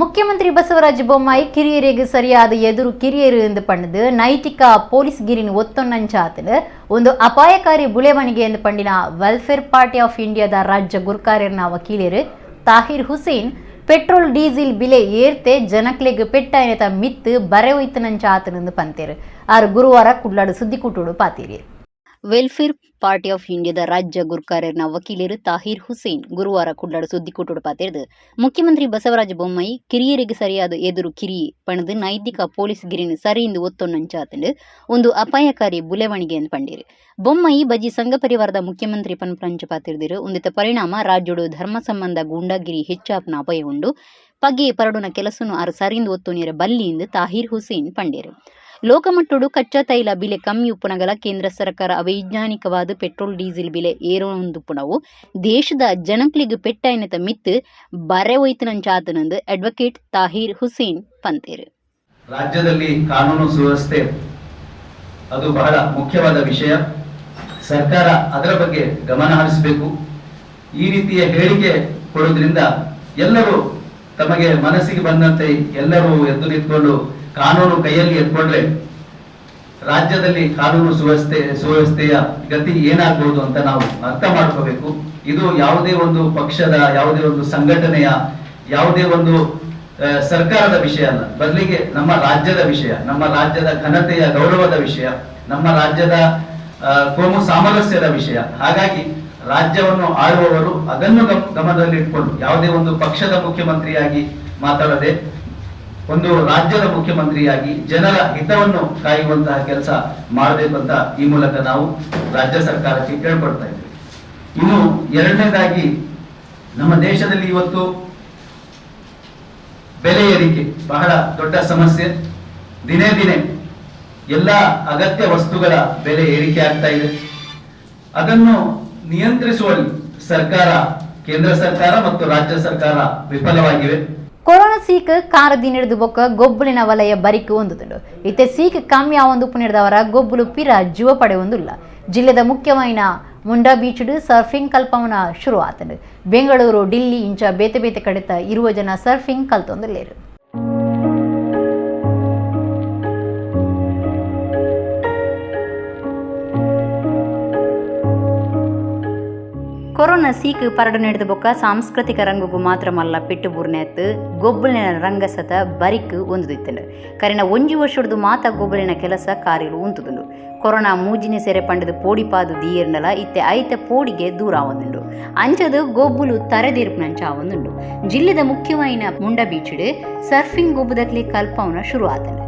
ಮುಖ್ಯಮಂತ್ರಿ ಬಸವರಾಜ ಬೊಮ್ಮಾಯಿ ಕಿರಿಯರಿಗೆ ಸರಿಯಾದ ಎದುರು ಕಿರಿಯರು ಎಂದು ಪಂಡದು ನೈತಿಕ ಪೊಲೀಸ್ ಗಿರಿನ ಒತ್ತೊನ್ನಂಚಾತನು ಒಂದು ಅಪಾಯಕಾರಿ ಬುಳೆವಣಿಗೆ ಎಂದು ಪಂಡಿನ welfare party of ಇಂಡಿಯಾದ ರಾಜ್ಯ ಗುರ್ಕಾರ್ಯರ್ನ ವಕೀಲರು ತಾಹಿರ್ ಹುಸೇನ್ ಪೆಟ್ರೋಲ್ ಡೀಸೆಲ್ ಬಿಲೆ ಏರ್ತೆ ಜನಕ್ಲೆಗ್ ಪೆಟ್ಟಾಯನತ ಮಿತ್ತು ಬರೆ ಒಯ್ತನಂಚಾತನೆಂದು ಪಂತೇರು. ಆರು ಗುರುವಾರ ಕುಡ್ಲಾಡು ಸುದ್ದಿಕೂಟೋಡು ಪಾತೀರಿ. Welfare party of ಇಂಡಿಯಾದ ರಾಜ್ಯ ಗುರ್ಕಾರ್ಯರ್ನ ವಕೀಲರು ತಾಹಿರ್ ಹುಸೇನ್ ಗುರುವಾರ ಕುಡ್ಲಾಡು ಸುದ್ದಿಕೂಟೋಡು ಪಾತಿರ್ದು ಮುಖ್ಯಮಂತ್ರಿ ಬಸವರಾಜ ಬೊಮ್ಮಾಯಿ ಕಿರಿಯರಿಗೆ ಸರಿಯಾದ ಎದುರು ಕಿರಿ ಪಣದು ನೈತಿಕ ಪೊಲೀಸ್ ಗಿರಿನ ಸರಿಯಿಂದ ಒತ್ತೊನ್ನಂಚಾತಂಡು ಒಂದು ಅಪಾಯಕಾರಿ ಬುಲೆವಣಿಗೆ ಎಂದು ಪಂಡಿರು. ಬೊಮ್ಮಾಯಿ ಬಜಿ ಸಂಘ ಪರಿವಾರದ ಮುಖ್ಯಮಂತ್ರಿ ಪನ್ಪಂಚ ಪಾತಿರ್ದಿರು. ಒಂದಿತ ಪರಿಣಾಮ ರಾಜ್ಯೋಡು ಧರ್ಮ ಸಂಬಂಧ ಗೂಂಡಾಗಿರಿ ಹೆಚ್ಚಾಪನ ಅಪಾಯ ಉಂಡು. ಪಗೆ ಪರಡುನ ಕೆಲಸನು ಆರು ಸರಿಂದ ಒತ್ತೊನಿಯರ ಬಲ್ಲಿಯಿಂದ ತಾಹಿರ್ ಹುಸೇನ್ ಪಂಡೇರು. ಲೋಕಮಟ್ಟೊಡು ಕಚ್ಚಾ ತೈಲ ಬಿಲೆ ಕಮ್ಮಿ ಉಪ್ಪುನಗಲ ಕೇಂದ್ರ ಸರ್ಕಾರ ಅವೈಜ್ಞಾನಿಕವಾದ ಪೆಟ್ರೋಲ್ ಡೀಸೆಲ್ ಬಿಲೆ ಏರೋಂದುಪ್ಪುನವು ದೇಶದ ಜನಕ್ಲಿಗ್ ಪೆಟ್ಟಾಯಿನತ ಮಿತ್ತು ಬರೆ ಒಯ್ತನಂಚಾತನಂದು ಅಡ್ವೊಕೇಟ್ ತಾಹಿರ್ ಹುಸೇನ್ ಪಂತೇರು. ರಾಜ್ಯದಲ್ಲಿ ಕಾನೂನು ಸುವ್ಯವಸ್ಥೆ ಅದು ಬಹಳ ಮುಖ್ಯವಾದ ವಿಷಯ. ಸರ್ಕಾರ ಅದರ ಬಗ್ಗೆ ಗಮನ ಹರಿಸಬೇಕು. ಈ ರೀತಿಯ ಹೇಳಿಕೆ ಕೊಡೋದ್ರಿಂದ ಎಲ್ಲರೂ ತಮಗೆ ಮನಸ್ಸಿಗೆ ಬಂದಂತೆ ಎಲ್ಲರೂ ಎದ್ದು ನಿಂತ್ಕೊಂಡು ಕಾನೂನು ಕೈಯಲ್ಲಿ ಎತ್ಕೊಂಡ್ರೆ ರಾಜ್ಯದಲ್ಲಿ ಕಾನೂನು ಸುವ್ಯವಸ್ಥೆಯ ಗತಿ ಏನಾಗಬಹುದು ಅಂತ ನಾವು ಅರ್ಥ ಮಾಡ್ಕೋಬೇಕು. ಇದು ಯಾವುದೇ ಒಂದು ಪಕ್ಷದ, ಯಾವುದೇ ಒಂದು ಸಂಘಟನೆಯ, ಯಾವುದೇ ಒಂದು ಸರ್ಕಾರದ ವಿಷಯ ಅಲ್ಲ, ಬದಲಿಗೆ ನಮ್ಮ ರಾಜ್ಯದ ವಿಷಯ, ನಮ್ಮ ರಾಜ್ಯದ ಘನತೆಯ ಗೌರವದ ವಿಷಯ, ನಮ್ಮ ರಾಜ್ಯದ ಕೋಮು ಸಾಮರಸ್ಯದ ವಿಷಯ. ಹಾಗಾಗಿ ರಾಜ್ಯವನ್ನು ಆಳುವವರು ಅದನ್ನು ಗಮನದಲ್ಲಿಟ್ಕೊಂಡು ಯಾವುದೇ ಒಂದು ಪಕ್ಷದ ಮುಖ್ಯಮಂತ್ರಿಯಾಗಿ ಮಾತಾಡದೆ ಒಂದು ರಾಜ್ಯದ ಮುಖ್ಯಮಂತ್ರಿಯಾಗಿ ಜನರ ಹಿತವನ್ನು ಕಾಯುವಂತಹ ಕೆಲಸ ಮಾಡಬೇಕಂತ ಈ ಮೂಲಕ ನಾವು ರಾಜ್ಯ ಸರ್ಕಾರಕ್ಕೆ ಕೇಳ್ಕೊಳ್ತಾ ಇದ್ದೀವಿ. ಇನ್ನು ಎರಡನೇದಾಗಿ, ನಮ್ಮ ದೇಶದಲ್ಲಿ ಇವತ್ತು ಬೆಲೆ ಏರಿಕೆ ಬಹಳ ದೊಡ್ಡ ಸಮಸ್ಯೆ. ದಿನೇ ದಿನೇ ಎಲ್ಲ ಅಗತ್ಯ ವಸ್ತುಗಳ ಬೆಲೆ ಏರಿಕೆ ಆಗ್ತಾ ಇದೆ. ಅದನ್ನು ನಿಯಂತ್ರಿಸುವಲ್ಲಿ ಸರ್ಕಾರ, ಕೇಂದ್ರ ಸರ್ಕಾರ ಮತ್ತು ರಾಜ್ಯ ಸರ್ಕಾರ ವಿಫಲವಾಗಿವೆ. ಕೊರೋನಾ ಸೀಕ್ ಕಾರದಿ ನಡೆದು ಬೊಕ್ಕ ಗೊಬ್ಬಲಿನ ವಲಯ ಬರಿಕು ಹೊಂದುದುಂಡು. ಇತ್ತೆ ಸೀಕ್ ಕಮ್ಮಿ ಆವೊಂದು ಪುಣಿರ್ದವರ ಗೊಬ್ಬಲು ಪಿರ ಜೀವ ಪಡೆಯೊಂದುಲ್ಲ. ಜಿಲ್ಲೆದ ಮುಖ್ಯವಾಯಿನ ಮುಂಡಾ ಬೀಚ್ಡ್ ಸರ್ಫಿಂಗ್ ಕಲ್ಪವನ ಶುರು ಆತಂಡು. ಬೆಂಗಳೂರು, ಡಿಲ್ಲಿ ಇಂಚ ಬೇತೆ ಬೇತೆ ಕಡೆತ ಇರುವ ಜನ ಸರ್ಫಿಂಗ್ ಕಲ್ತೊಂದುಲ್ಲೇರು. ಕೊರೋನಾ ಸೀಕ್ ಪರಡು ನಡೆದ ಬೊಕ್ಕ ಸಾಂಸ್ಕೃತಿಕ ರಂಗಗೂ ಮಾತ್ರ ಮಲ್ಲ ಪೆಟ್ಟು ಬೂರ್ನೆತ್ತು ಗೊಬ್ಬಲಿನ ರಂಗಸತ ಬರಿಕ್ ಒಂದುದಿತ್ತಂಡು. ಕರಿನ ಒಂಜಿ ವರ್ಷದ ಮಾತ ಗೊಬ್ಬಲಿನ ಕೆಲಸ ಕಾರ್ಯಲು ಉಂತುದುಂಡು. ಕೊರೋನಾ ಮೂಜಿನ ಸೆರೆ ಪಂಡದ ಪೋಡಿಪಾದು ದೀರ್ನಲ ಇತ್ತೆ ಐತ ಪೋಡಿಗೆ ದೂರ ಆವೊಂದುಂಡು. ಅಂಚದು ಗೊಬ್ಬುಲು ತರೆದಿರ್ಪುನಂಚ ಆವೊಂದುಂಡು. ಜಿಲ್ಲೆದ ಮುಖ್ಯವಾಯಿನ ಮುಂಡ ಬೀಚ್ಡ್ ಸರ್ಫಿಂಗ್ ಗೊಬ್ಬುದಕ್ಲೆ ಕಲ್ಪವನ ಶುರು ಆತಂಡು.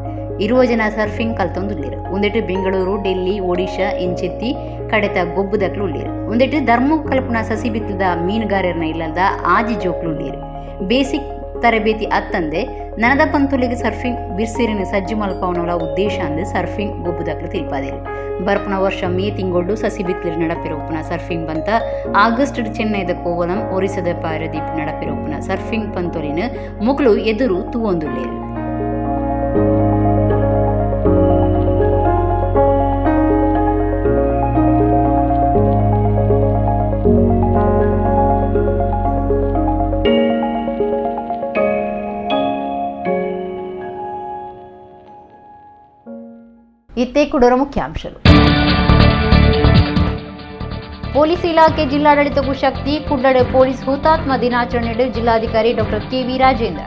ಇರುವ ಜನ ಸರ್ಫಿಂಗ್ ಕಲ್ತೊಂದುಲ್ಲೇರು. ಒಂದೆಟ್ಟು ಬೆಂಗಳೂರು, ಡೆಲ್ಲಿ, ಒಡಿಶಾ ಇಂಚಿತ್ತಿ ಕಡೆತ ಗೊಬ್ಬುದಕ್ಲು ಉಳ್ಳೇರು. ಒಂದೆಟ್ಟು ಧರ್ಮ ಕಲ್ಪನ ಸಸಿ ಬಿತ್ತದ ಮೀನುಗಾರರನ್ನ ಇಲ್ಲದ ಆಜಿ ಜೋಕ್ಲು ಉಳ್ಳೇರು. ಬೇಸಿಕ್ ತರಬೇತಿ ಅತ್ತಂದೆ ನನದ ಪಂತುಲಿಗೆ ಸರ್ಫಿಂಗ್ ಬಿರ್ಸಿರಿನ ಸಜ್ಜು ಮಲ್ಪವನವಳ ಉದ್ದೇಶ ಅಂದು ಸರ್ಫಿಂಗ್ ಗೊಬ್ಬುದಕ್ಲು ತಿಳ್ಪಾದೇರು. ಬರ್ಪನ ವರ್ಷ ಮೇ ತಿಂಗೊಳ್ಳು ಸಸಿ ಬಿತ್ತಲಿರು ನಡಪಿರೋಪುನ ಸರ್ಫಿಂಗ್ ಬಂತ ಆಗಸ್ಟ್ ಚೆನ್ನೈದ ಕೋವಲಂ, ಒರಿಸ್ಸಾದ ಪಾರದೀಪ್ ನಡಪಿರೋಪುನ ಸರ್ಫಿಂಗ್ ಪಂತೊಲಿನ ಮುಕ್ಳು ಎದುರು ತೂವೊಂದುಳ್ಳೇರು. ಇತ್ತೆ ಕುಡೋರ ಮುಖ್ಯಾಂಶಗಳು. ಪೊಲೀಸ್ ಇಲಾಖೆ ಜಿಲ್ಲಾಡಳಿತಕ್ಕೂ ಶಕ್ತಿ. ಕುಡ್ಲಡೆ ಪೊಲೀಸ್ ಹುತಾತ್ಮ ದಿನಾಚರಣೆ ಜಿಲ್ಲಾಧಿಕಾರಿ ಡಾಕ್ಟರ್ ಕೆವಿ ರಾಜೇಂದ್ರ.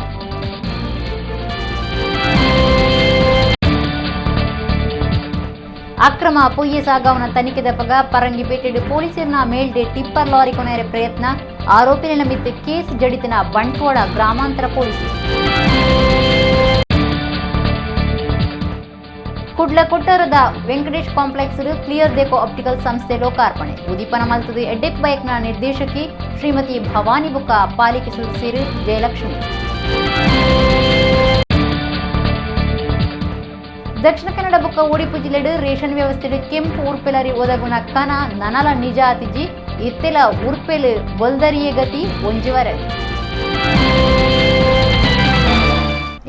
ಅಕ್ರಮ ಪೊಯ್ಯೆ ಸಾಗವನ ತನಿಖೆದ ಪಗ ಪರಂಗಿಪೇಟೆ ಪೊಲೀಸರನ್ನ ಮೇಲ್ಡೆ ಟಿಪ್ಪರ್ ಲಾರಿ ಕೊನೆಯ ಪ್ರಯತ್ನ. ಆರೋಪಿನ ಮಿತ್ತ ಕೇಸ್ ಜಡಿತನ ಬಂಟ್ವಾಳ ಗ್ರಾಮಾಂತರ ಪೊಲೀಸರು. ಕುಡ್ಲ ಕೊಟ್ಟಾರದ ವೆಂಕಟೇಶ್ ಕಾಂಪ್ಲೆಕ್ಸ್ ಕ್ಲಿಯರ್ ದೇಕೋ ಆಪ್ಟಿಕಲ್ ಸಂಸ್ಥೆ ಲೋಕಾರ್ಪಣೆ. ಉದೀಪನ ಮಲ್ತದ ಎಡ್ಡೆಕ್ ಬೈಕ್ನ ನಿರ್ದೇಶಕಿ ಶ್ರೀಮತಿ ಭವಾನಿ ಬುಕ್ಕ, ಪಾಲಿಕೆ ಸದಸ್ಯರು ಜಯಲಕ್ಷ್ಮಿ. ದಕ್ಷಿಣ ಕನ್ನಡ ಬುಕ್ಕ ಒಡಿಪು ಜಿಲ್ಲೆಡು ರೇಷನ್ ವ್ಯವಸ್ಥೆ ಕೆಂಪು ಉರ್ಪೆಲರಿ ಒದಗುನ ಕನ ನನಲ ನಿಜ ಅತಿಜಿ ಇತ್ತೆಲ ಉರ್ಪೆಲು ಬೊಲ್ದರಿಯೇ ಗತಿ ಒಂಜಿವರೆ.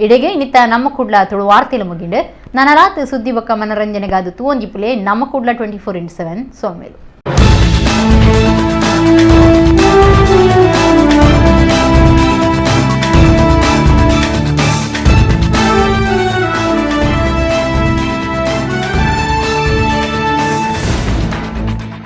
ಇಡೆಗೆ ಇನ್ನಿತ ನಮ್ಮ ಕುಡ್ಲ ತುಳು ವಾರ್ತೆಲು ಮುಗಿಂಡು. ನನಲಾತ್ ಸುದ್ದಿ ಬೊಕ್ಕ ಮನರಂಜನೆಗಾದ ತೂವೊಂಜಿಪುಲೆ ನಮ್ಮ ಕುಡ್ಲ 24x7 ಸೋಮೇಲು.